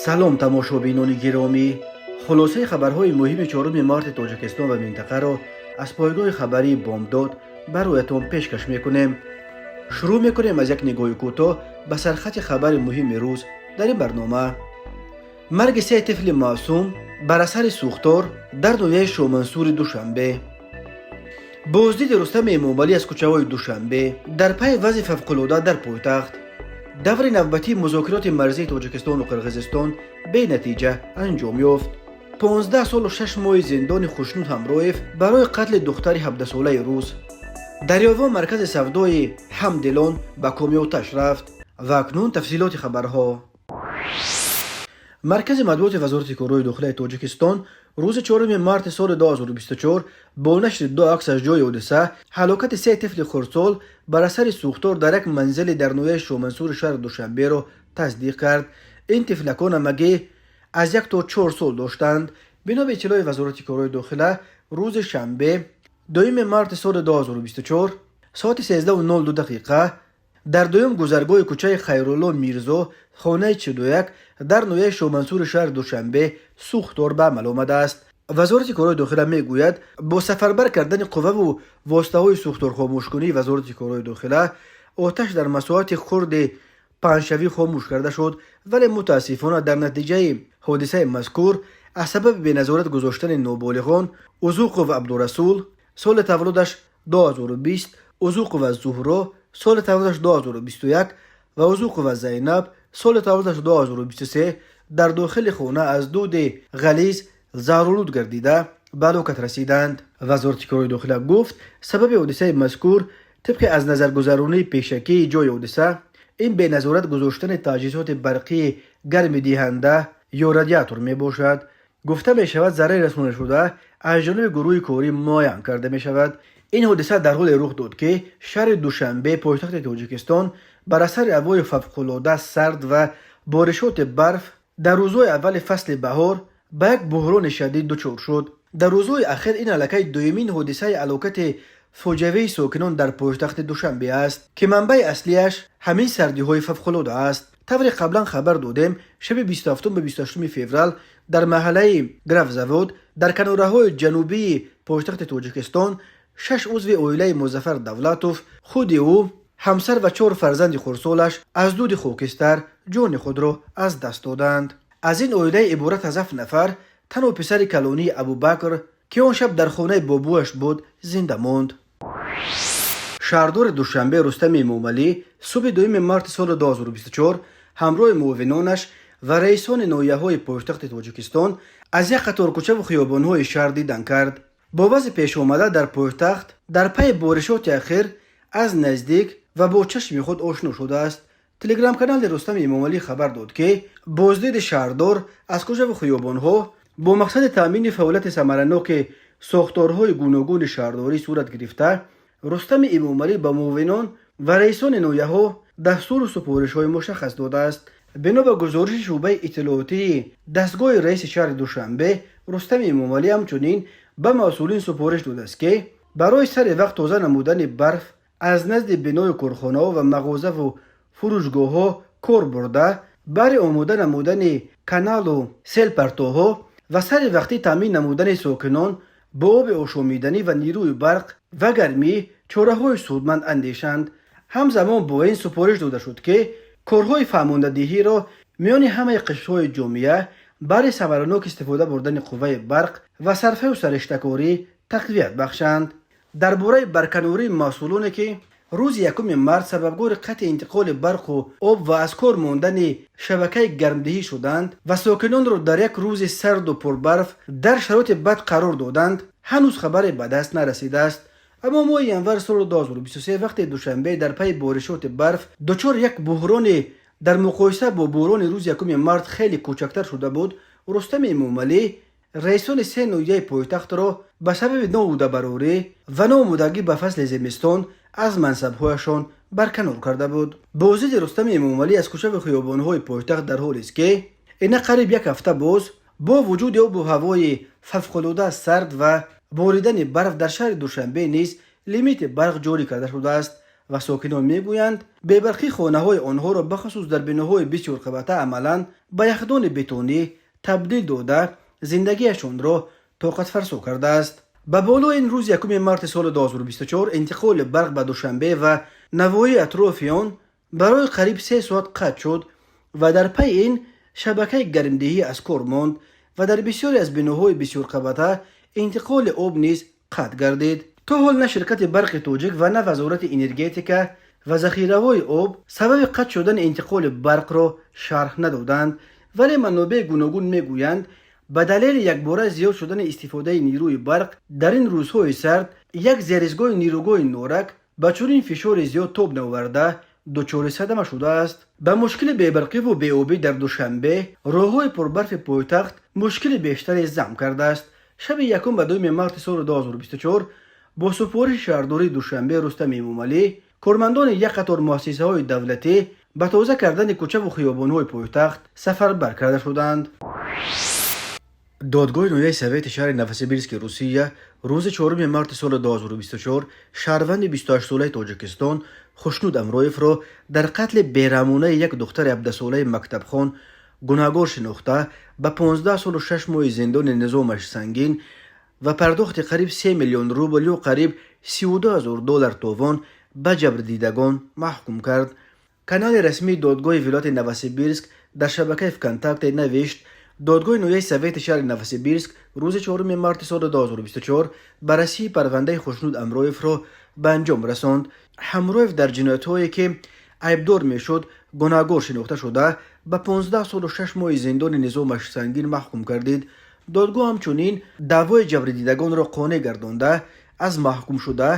Салом, тамошобинони гиромӣ! Хулосаи хабарҳои муҳими 4 марти Тоҷикистон ва минтақаро аз пойгоҳи хабарии «Бомдод» бароятон пешкаш мекунем. Шурӯъ мекунем аз як нигоҳи кӯтоҳ ба сархати хабари муҳими рӯз дар ин барнома. Марги се тифли маъсум бар асари сӯхтор дар ноҳияи Шомансури Душанбе, боздиди Рустами Эмомалӣ аз кӯчаҳои Душанбе дар пайи вазъи фавқулода дар пойтахт, даври навбатии музокироти марзии Тоҷикистону Қирғизистон бенатиҷа анҷом ёфт, 15 солу 6 моҳи зиндони Хушнуд Ҳамроев барои қатли духтари 17-солаи рус, дар Ёвон маркази савдои «Ҳамдилон» ба коми оташ рафт. Ва акнун тафсилоти хабарҳо. Маркази матбуоти Вазорати корҳои дохилаи Тоҷикистон рӯзи 4 марти соли 2024 бо нашри ду акс аз ҷои ҳодиса ҳалокати се тифли хурдсол бар асари сӯхтор дар як манзили дар ноҳияи Шомансури шаҳри Душанберо тасдиқ кард. Ин тифлакон ҳамагӣ аз 1 то 4 сол доштанд. Бино ба иттилои Вазорати корҳои дохила, рӯзи шанбе, 2 марти соли 2024, соати 13:02 дақиқа дар дуюм гузаргоҳи кӯчаи Хайрулло Мирзо, хонаи 41, дар ноҳияи Шомансури шаҳри Душанбе сӯхтор ба амал омадааст. Вазорати корҳои дохила мегӯяд, бо сафарбар кардани қувваву воситаҳои сӯхторхомӯшкунии Вазорати корҳои дохила оташ дар масоҳати хурди паҳншавӣ хомӯш карда шуд, вале мутаассифона дар натиҷаи ҳодисаи мазкур аз сабаби беназорат гузоштани ноболиғон Узуқов Абдурасул, соли таваллудаш 2020, Узуқова Зуҳро, соли таваллудаш 2021, ва Узуқова Зайнаб, соли таваллудаш 2023, дар дохили хона аз дуди ғализ заҳролуд гардида ба ҳалокат расиданд. Вазорати корҳои дохила гуфт, сабаби ҳодисаи мазкур тибқи аз назаргузаронии пешакии ҷои ҳодиса ин беназорат гузоштани таҷҳизоти барқии гармидиҳанда ё радиатор мебошад. Гуфта мешавад, зарари расонашуда аз ҷониби гурӯҳи корӣ муайян карда мешавад. Ин ҳодиса дар ҳоле рух дод, ки шаҳри Душанбе, пойтахти Тоҷикистон, бар асари ҳавои фавқулода сард ва боришоти барф дар рӯзҳои аввали фасли баҳор ба як буҳрони шадид дучор шуд. Дар рӯзҳои ахир ин аллакай дуюмин ҳодисаи ҳалокати фоҷиавии сокинон дар пойтахти Душанбе аст, ки манбаи аслиаш ҳамин сардиҳои фавқулода аст. Тавре қаблан хабар додем, шаби 27 ба 28 феврал дар маҳаллаи Графзавод дар канораҳои ҷанубии пойтахти Тоҷикистон шаш узви оилаи Музаффар Давлатов, худи ӯ, ҳамсар ва чор фарзанди хурдсолаш, аз дуди хокистар ҷони худро аз даст доданд. Аз ин оилаи иборат аз ҳафт нафар танҳо писари калонии Абубакр, ки он шаб дар хонаи бобояш буд, зинда монд. Шаҳрдори Душанбе Рустами Эмомалӣ субҳи 2 марти соли 2024 ҳамроҳи муовинонаш ва раисони ноҳияҳои пойтахти Тоҷикистон аз як қатор кӯчаву хиёбонҳои шаҳр дидан кард. Бо вазъи пешомада дар пойтахт дар пайи боришоти ахир аз наздик ва бо чашми худ ошно шудааст. Телеграм-канали Рустами Эмомалӣ хабар дод, ки боздиди шаҳрдор аз кӯчаву хиёбонҳо бо мақсади таъмини фаъолияти самараноки сохторҳои гуногуни шаҳрдорӣ сурат гирифта. Рустами Эмомалӣ ба муовинон ва раисони ноҳияҳо дастуру супоришҳои мушаххас додааст. Бино ба гузориши шӯъбаи иттилоотии дастгоҳи раиси шаҳри Душанбе, Рустами Эмомалӣ ҳамчунин ба масъулин супориш додааст, ки барои сари вақт тоза намудани барф аз назди бинои корхонаҳо ва мағозаву фурӯшгоҳҳо кор бурда, баҳри омода намудани каналу селпартоҳо ва сари вақтӣ таъмин намудани сокинон бо оби ошомиданӣ ва нерӯи барқ ва гармӣ чораҳои судманд андешанд. Ҳамзамон бо ин супориш дода шуд, ки корҳои фаҳмондадиҳиро миёни ҳамаи қишрҳои ҷомеа баҳри самаранок истифода бурдани қувваи барқ ва сарфаю сариштакорӣ тақвият бахшанд. Дар бораи барканории масъулоне, ки рӯзи 1 март сабабгори қатъи интиқоли барқу об ва аз кор мондани шабакаи гармдиҳӣ шуданд ва сокинонро дар як рӯзи сарду пурбарф дар шароити бад қарор доданд, ҳанӯз хабаре ба даст нарасидааст. Аммо моҳи январ соли 2023, вақте Душанбе дар пайи боришоти барф дучори як буҳрони дар муқоиса бо буҳрони рӯзи 1 март хеле кӯчактар шуда буд, Рустами Эмомалӣ раисони се ноҳияи пойтахтро ба сабаби ноуҳдабарорӣ ва ноомодагӣ ба фасли зимистон аз мансабҳояшон барканор карда буд. Боздиди Рустами Эмомалӣ аз кӯчаву хиёбонҳои пойтахт дар ҳолест, ки ина қариб як ҳафта боз бо вуҷуди обу ҳавои фавқулода сард ва боридани барф дар шаҳри Душанбе низ лимити барқ ҷорӣ карда шудааст. Ва сокинон мегӯянд, бебарқӣ хонаҳои онҳоро, бахусус дар биноҳои бисёрқабата, амалан ба яхдони бетонӣ табдил дода, зиндагиашонро тоқатфарсо кардааст. Ба болои ин, рӯзи 1 марти соли 2024 интиқоли барқ ба Душанбе ва навоҳии атрофи он барои қариб 3 соат қатъ шуд ва дар пайи ин шабакаи гармдиҳӣ аз кор монд ва дар бисёре аз биноҳои бисёрқабата интиқоли об низ қатъ гардид. То ҳол на ширкати Барқи Тоҷик ва на Вазорати энергетика ва захираҳои об сабаби қатъ шудани интиқоли барқро шарҳ надоданд, вале манобеи гуногун мегӯянд, ба далели якбора зиёд шудани истифодаи нерӯи барқ дар ин рӯзҳои сард як зеристгоҳи нерӯгоҳи Норак ба чунин фишори зиёд тоб наоварда, дучори садама шудааст. Ба мушкили бебарқиву беобӣ дар Душанбе роҳҳои пурбарфи пойтахт мушкили бештаре зам кардааст. Шаби 1 ба 2 марти соли 2024 бо супориши шаҳрдории Душанбе Рустами Эмомалӣ кормандони як қатор муассисаҳои давлатӣ ба тоза кардани кӯчаву хиёбонҳои пойтахт сафарбар карда шуданд. Додгоҳи ноҳияи Совети шаҳри Новосибирски Русия рӯзи 4 марти соли 2024 шаҳрванди 28-солаи Тоҷикистон Хушнуд Амроевро дар қатли бераҳмонаи як духтари 17-солаи мактабхон гунаҳгор шинохта, ба 15 солу 6 моҳи зиндони низомаш сангин ва пардохти қариб 3 миллион рубл ё қариб 32 ҳазор доллар товон ба ҷабрдидагон маҳкум кард. Канали расмии додгоҳи вилояти Новосибирск дар шабакаи ВКонтакте навишт: додгоҳи ноҳияи Совети шаҳри Новосибирск рӯзи 4 марти соли 2024 баррасии парвандаи Хушнуд Амроевро ба анҷом расонд. Ҳамроев дар ҷиноятҳое, ки айбдор мешуд, гунаҳгор шинохта шуда, ба 15 солу 6 моҳи зиндони низомаш сангин маҳкум гардид. Додгоҳ ҳамчунин даъвои ҷабрдидагонро қонеъ гардонда, аз маҳкумшуда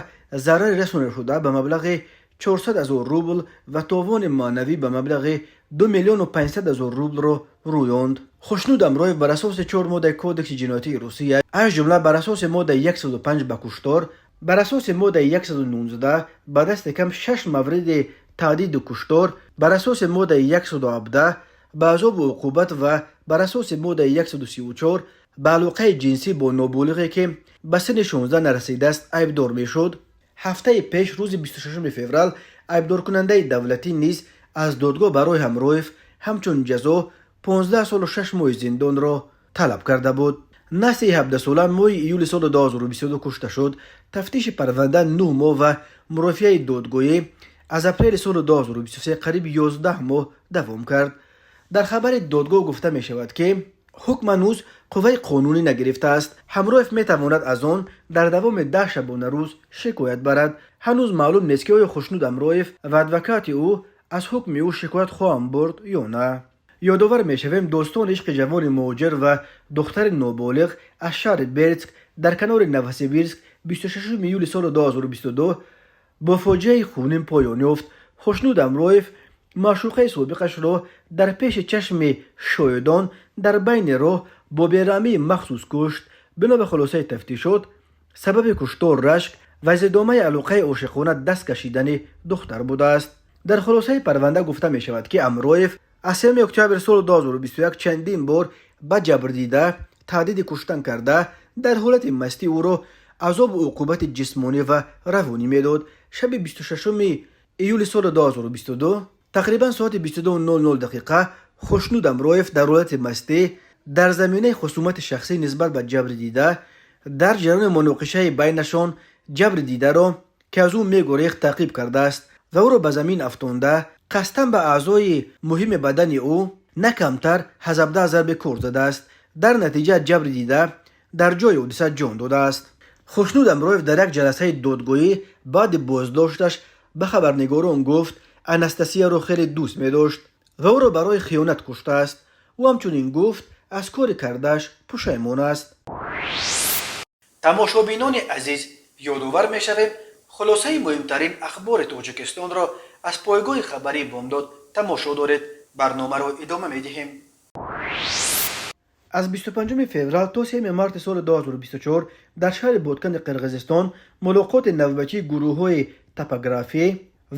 зарари расонидашуда ба маблағи 400 ҳазор рубл ва товони маънавӣ ба маблағи 2 миллиону 500 ҳазор рублро рӯёнд. Хушнуд Амроев бар асоси чор моддаи Кодекси ҷиноятии Русия, аз ҷумла бар асоси моддаи 105 ба куштор, бар асоси моддаи 119 ба дасти кам шаш мавриди таҳдиду куштор, бар асоси моддаи 117 ба азобу уқубат ва бар асоси моддаи 134 ба алоқаи ҷинсӣ бо ноболиғе, ки ба синни 16 нарасидааст, айбдор мешуд. Ҳафтаи пеш, рӯзи 26 феврал, айбдоркунандаи давлатӣ низ аз додгоҳ барои Ҳамроев ҳамчун ҷазо 15 солу 6 моҳи зиндонро талаб карда буд. Настяи 17-сола моҳи июли соли 2022 кушта шуд. Тафтиши парванда 9 моҳ ва мурофиаи додгоҳӣ аз апрели соли 2023 қариб 11 моҳ давом кард. Дар хабари додгоҳ гуфта мешавад, ки ҳукм ҳанӯз қувваи қонунӣ нагирифтааст. Ҳамроев метавонад аз он дар давоми 10 шабонарӯз шикоят барад. Ҳанӯз маълум нест, ки оё Хушнуд Амроев ва адвокати ӯ аз ҳукми ӯ шикоят хоҳанд бурд ё на. Ёдовар мешавем, достони ишқи ҷавони муҳоҷир ва духтари ноболиғ аз шаҳри Бердск дар канори Новосибирск 26 июли соли 2022 бо фоҷиаи хунин поён ёфт. Хушнуд Амроев маъшуқаи собиқашро дар пеши чашми шоҳидон дар байни роҳ бо бераҳмии махсус кушт. Бино ба хулосаи тафтишот, сабаби куштор рашк ва аз идомаи алоқаи ошиқона даст кашидани духтар будааст. Дар хулосаи парванда гуфта мешавад, ки Амроев аз 3 октябри соли 2021 чандин бор ба ҷабрдида таҳдиди куштан карда, дар ҳолати мастӣ ӯро азобу уқубати ҷисмонӣ ва равонӣ медод. Шаби 26 июли соли 2022 тақрибан соати 22:00 дақиқа Хушнуд Амроев дар ҳолати мастӣ дар заминаи хусумати шахсӣ нисбат ба ҷабрдида дар ҷараёни муноқишаи байнашон ҷабрдидаро, ки аз ӯ мегурехт, таъқиб кардааст ва ӯро ба замин афтонда, қасдан ба аъзои муҳими бадани ӯ на камтар аз 17 зарби кор задааст. Дар натиҷа ҷабрдида дар ҷои ҳодиса ҷон додааст. Хушнуд Амроев дар як ҷаласаи додгоҳӣ баъди боздошташ ба хабарнигорон гуфт, Анастасияро хеле дӯст медошт ва ӯро барои хиёнат куштааст. Ӯ ҳамчунин гуфт, аз кори кардааш пушаймон аст. Тамошобинони азиз, ёдовар мешавем, хулосаи муҳимтарин ахбори Тоҷикистонро аз пойгоҳи хабарии Бомдод тамошо доред. Барномаро идома медиҳем. Аз 25 феврал то 3 марти соли 2024 дар шаҳри Боткани Қирғизистон мулоқоти навбатии гурӯҳҳои топографӣ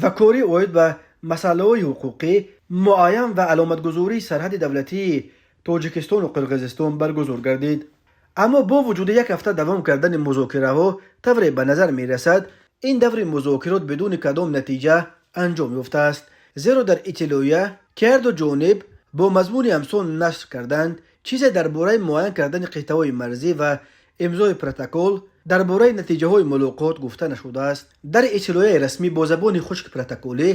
ва корӣ оид ба масъалаҳои ҳуқуқӣ, муайян ва аломатгузории сарҳади давлатии Тоҷикистону Қирғизистон баргузор гардид. Аммо бо вуҷуди як ҳафта давом кардани музокираҳо, тавре ба назар мерасад, Ин даври музокирот бидуни кадом натиҷа анҷом ёфтааст, зеро дар иттилоия, ки ҳарду ҷониб бо мазмуни ҳамсон нашр карданд, чизе дар бораи муайян кардани қитъаҳои марзӣ ва имзои протокол дар бораи натиҷаҳои мулоқот гуфта нашудааст. Дар иттилоияи расмӣ бо забони хушки протоколӣ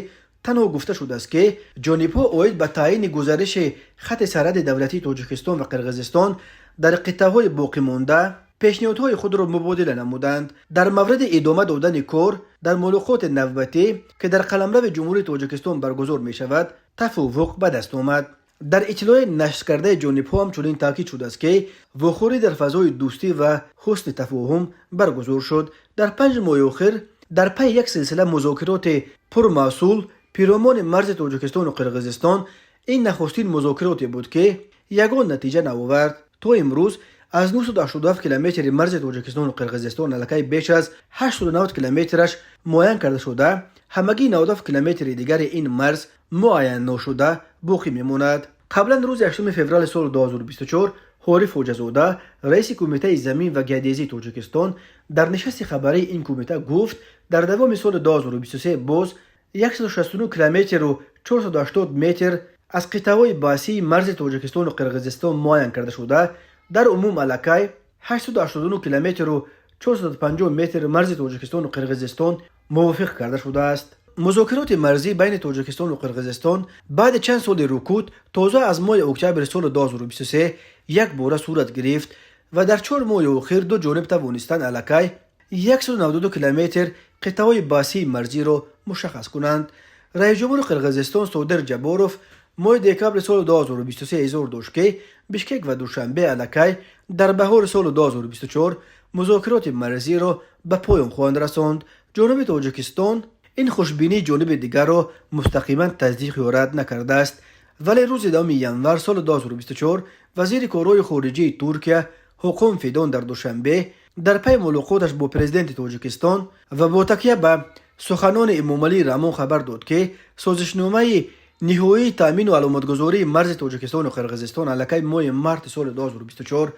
танҳо гуфта шудааст, ки ҷонибҳо оид ба таъйини гузариши хатти сарҳади давлатии Тоҷикистон ва Қирғизистон дар қитъаҳои боқимонда пешниҳодҳои худро мубодила намуданд. Дар мавриди идома додани кор дар мулоқоти навбатӣ, ки дар қаламрави Ҷумҳурии Тоҷикистон баргузор мешавад, тафовуқ ба даст омад. Дар иттилои нашркардаи ҷонибҳо ҳамчунин таъкид шудааст, ки вохӯрӣ дар фазои дӯстӣ ва ҳусни тафоҳум баргузор шуд. Дар 5 моҳи охир дар пайи як силсила музокироти пурмаҳсул пиромони марзи Тоҷикистону Қирғизистон ин нахустин музокироте буд, ки ягон натиҷа наовард. То имрӯз аз 987 километри марзи Тоҷикистону Қирғизистон аллакай беш аз 890 километраш муайян карда шуда, ҳамагӣ 97 километри дигари ин марз муайян ношуда боқӣ мемонад. Қаблан рӯзи 8 феврали соли 2024 Ҳориф Ҳоҷазода, раиси Кумитаи замин ва геодезии Тоҷикистон, дар нишасти хабарии ин кумита гуфт, дар давоми соли 2023 боз 169 километру 480 метр аз қитъаҳои баҳсии марзи Тоҷикистону Қирғизистон муайян карда шуда, дар умум аллакай 889 километру 450 метр марзи Тоҷикистону Қирғизистон мувофиқ карда шудааст. Музокироти марзӣ байни Тоҷикистону Қирғизистон баъди чанд соли рукуд тоза аз моҳи октябри соли 2023 як бора сурат гирифт ва дар 4 моҳи охир ду ҷониб тавонистанд аллакай 192 километр қитъаҳои баҳсии марзиро мушаххас кунанд. Раисҷумҳури Қирғизистон Содир Ҷаборов моҳи декабри соли 2023 изҳор дошт, ки Бишкек ва Душанбе аллакай дар баҳори соли 2024 музокироти марзиро ба поён хоҳанд расонд. Ҷониби Тоҷикистон ин хушбинии ҷониби дигарро мустақиман тасдиқ ё рад накардааст, вале рӯзи 10 январ соли 2024 вазири корҳои хориҷии Туркия Ҳоқон Фидон дар Душанбе дар пайи мулоқоташ бо президенти Тоҷикистон ва бо такя ба суханони Эмомалӣ Раҳмон хабар дод, ки созишномаи ниҳоии таъмину аломатгузории марзи Тоҷикистону Қирғизистон аллакай моҳи марти соли 2024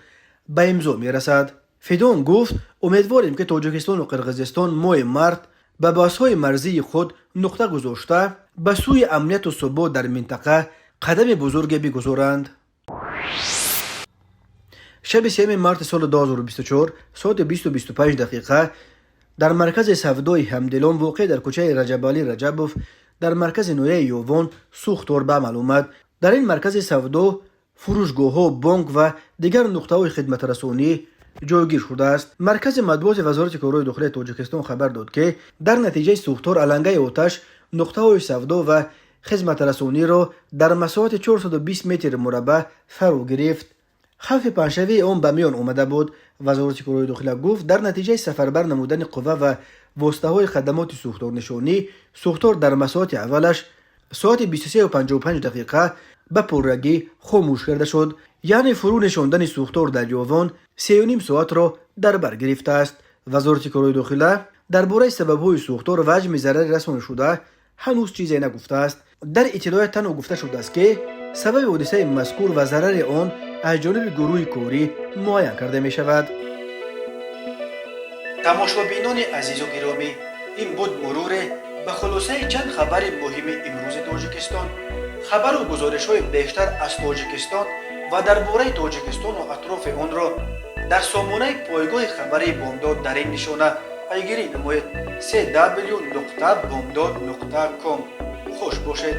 ба имзо мерасад. Фидон гуфт: «Умедворем, ки Тоҷикистону Қирғизистон моҳи март ба баҳсҳои марзии худ нуқта гузошта, ба сӯи амнияту субот дар минтақа қадами бузурге бигузоранд». Шаби 3 марти соли 2024 соати 20:25 дақиқа дар маркази савдои Ҳамдилон, воқеъ дар кӯчаи Раҷабалӣ Раҷабов дар маркази ноҳияи Ёвон, сӯхтор ба амал омад. Дар ин маркази савдо фурӯшгоҳҳо, бонк ва дигар нуқтаҳои хидматрасонӣ ҷойгир шудааст. Маркази матбуоти Вазорати корҳои дохилии Тоҷикистон хабар дод, ки дар натиҷаи сӯхтор алангаи оташ нуқтаҳои савдо ва хизматрасониро дар масоҳати 420 метри мураббаъ фаро гирифт. Хавфи паҳншавии он ба миён омада буд. Вазорати корҳои дохила гуфт, дар натиҷаи сафарбар намудани қувва ва воситаҳои хадамоти сӯхторнишонӣ сӯхтор дар масоҳати аввалаш соати 23:55 дақиқа ба пуррагӣ хомӯш карда шуд. Яъне фурӯ нишондани сӯхтор дар Ёвон 3,5 соатро дар бар гирифтааст. Вазорати корҳои дохила дар бораи сабабҳои сӯхтор ва ҳаҷми зарари расонашуда ҳанӯз чизе нагуфтааст. Дар иттилоя танҳо гуфта шудааст, ки сабаби ҳодисаи мазкур ва зарари он аз ҷониби гурӯҳи корӣ муайян карда мешавад. Тамошобинони азизу гиромӣ, ин буд муруре ба хулосаи чанд хабари муҳими имрӯзи Тоҷикистон. Хабару гузоришҳои бештар аз Тоҷикистон ва дар бораи Тоҷикистону атрофи онро дар сомонаи пойгоҳи хабарии Бомдод дар ин нишона пайгирӣ намоед: cw.bomdod.com. Хуш бошед.